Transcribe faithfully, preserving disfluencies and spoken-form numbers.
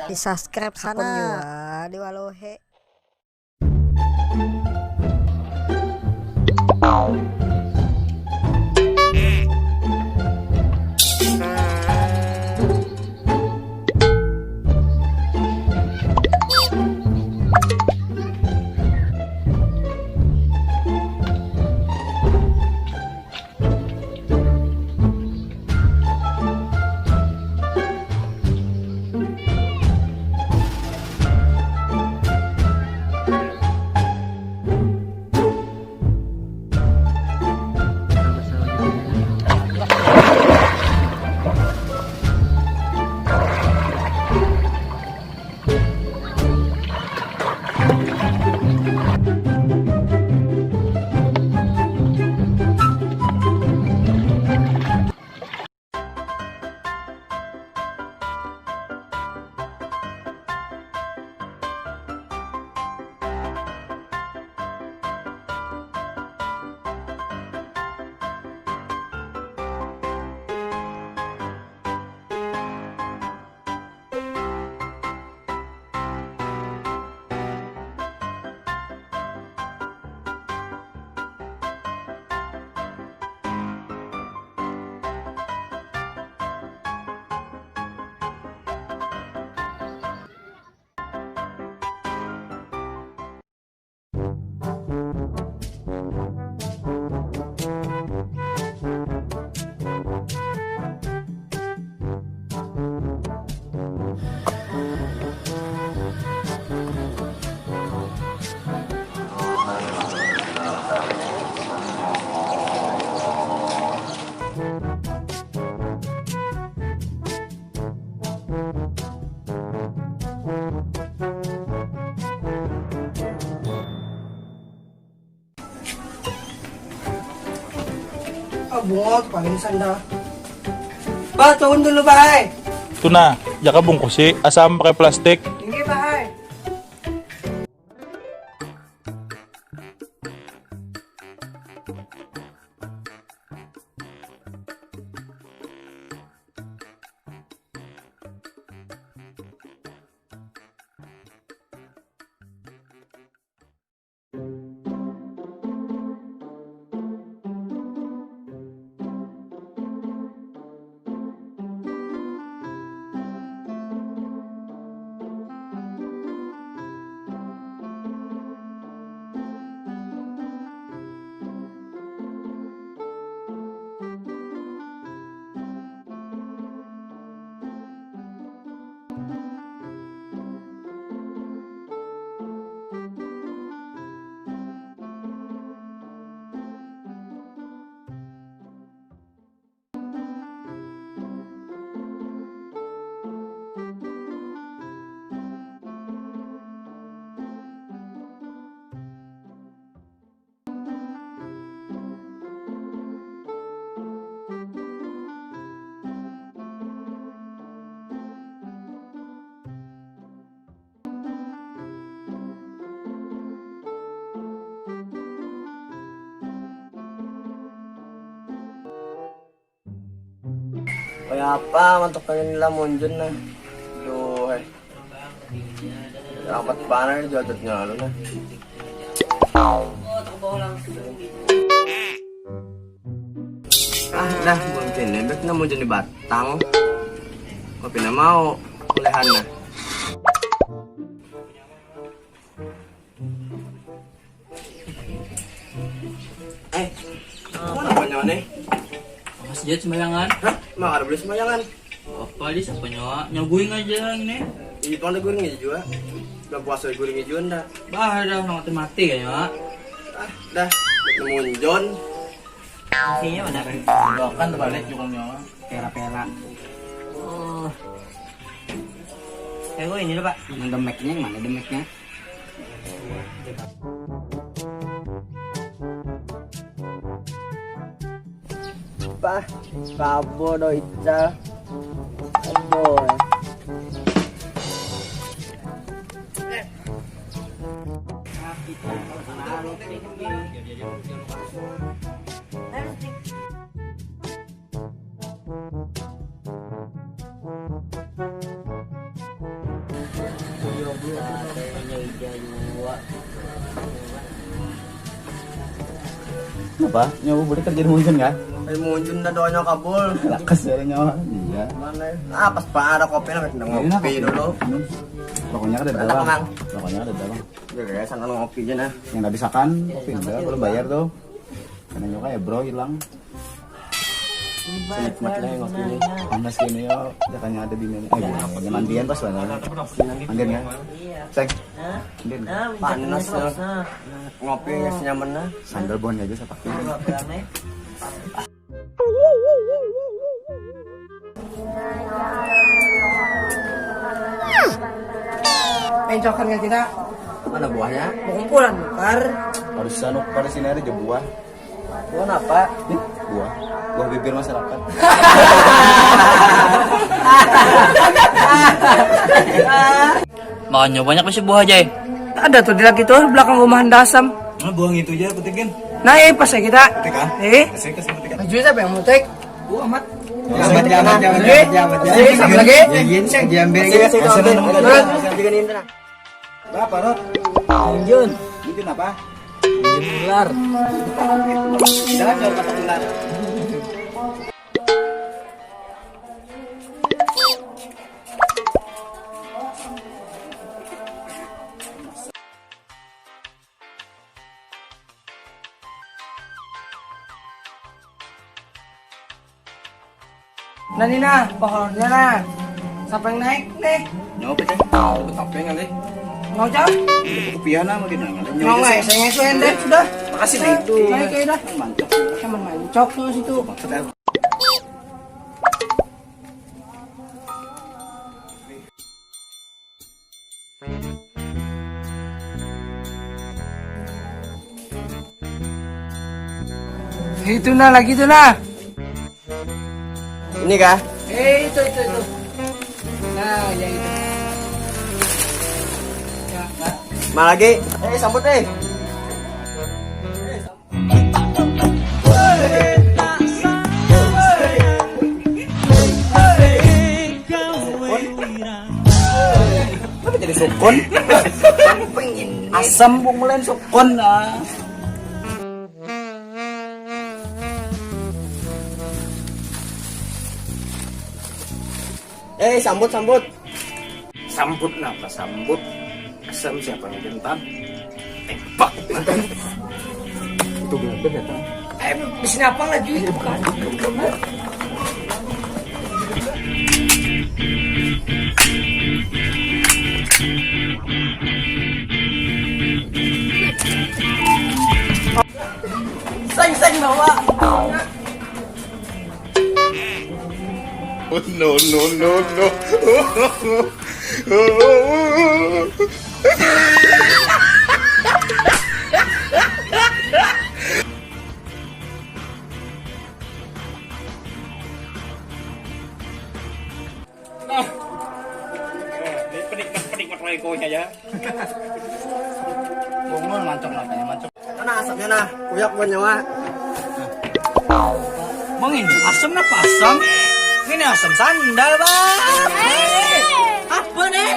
Di subscribe sana. Akun jua di Walohe. Ah, bunga tu paling sanda. Bah, turun dulu, Bah, ai. Tuna, jaka bungkusi, asam pakai plastik. Ini, Bah, ai. Kaya apa mantuk kaya ni lah munjun nah. Duh, eh. Rapat banar jadutnya lalu nah. Ah, dah, mungkin lebek nah munjun di batang. Kopi na mau kulihan nah. Eh, mana apa nyawa nih? Mas Jat sembayangan. Hah? Emang ada beli sembayangan? Apa di siapa nyawa? Nyaguing aja ini. Iya, pang ada guring aja juga. Belum puasa guring aja ndak? Bah, dah, nang mati-mati kayaknya. Ah, dah, nemu John. Isinya mana? Doakan terbalik juga nyawa. Pera-pera. Oh. Eh, gua ini loh, Pak. Mana demeknya? Mana demeknya? Pah, kabo do Ical. Aduh. Apa? Nyawa boleh kerja di Munjun kan? Di Munjun dah doanya kabul. Lakas ya nyawa. Iya. Mana? Ah, pas pa ada kopi lah, kita ngopi dulu. Hmm. Rokoknya ada di dalam. Rokoknya ada di dalam. Udah, ya, sana ngopi aja nah. Yang tadi sakan, kopi enggak, belum bayar tuh. Karena nyoka ya bro hilang. Senikmatnya yang ngopi ini. Panas gini ya, jangan ada di mana. Eh, ya, mandian pas banget. Mandian ya. Sayang. Mandian. Panas ya. Ngopi nggak senyaman nah. Sandal bon aja sepak. Encokan nggak kita? Mana buahnya? Mau kumpulan nukar. Harus anu, harus ini ada aja buah. Buah apa? Nih, buah. Buah bibir masyarakat. Makanya banyak bisi buah aja. Ada tuh di lagi tuh belakang rumah Handasam. Nah, buah itu aja petikin. Nah, eh pas ya kita. Petik ah. Eh. Kasih kasih petik. Baju siapa yang mutek? Gua amat. Jangan jangan jangan jangan jangan. Eh, sama lagi. Jangan jangan. Kasih kasih kasih. Berapa, Rot? Jun. Jun apa? Jun ular. Jangan jangan kata ular. Nah, ni nah, pohonnya nah. Siapa yang naik nih? Nyawa pecah. Tapi ngalih. Mau jam? Rupiah nah makin ngalih. Nyawa saya saya sudah sudah. Makasih nih itu. Saya kayak dah. Mantap. Cuman mancok tuh situ. Maksudnya Itu nah lagi itu nah. Ini kah? Eh itu itu itu. Nah ya itu. Ya, nah. Mana lagi? Eh sambut eh. Kenapa jadi sukun? Asam bung mulai sukun ah. Eh sambut sambut. Sambut napa sambut? Asam siapa nang gentan? Tembak. Itu benar datang. Eh, di sini apa lagi? Bukan. Seng seng bawa. No, no, no, no. Nah. Ini penikmat-penikmat rekonya ya. Bungul mancok matanya mancok. Mana asapnya nah? Kuyak buat nyawa. Bang ini asam apa asam? Ini asam sandal bang. Apa nih?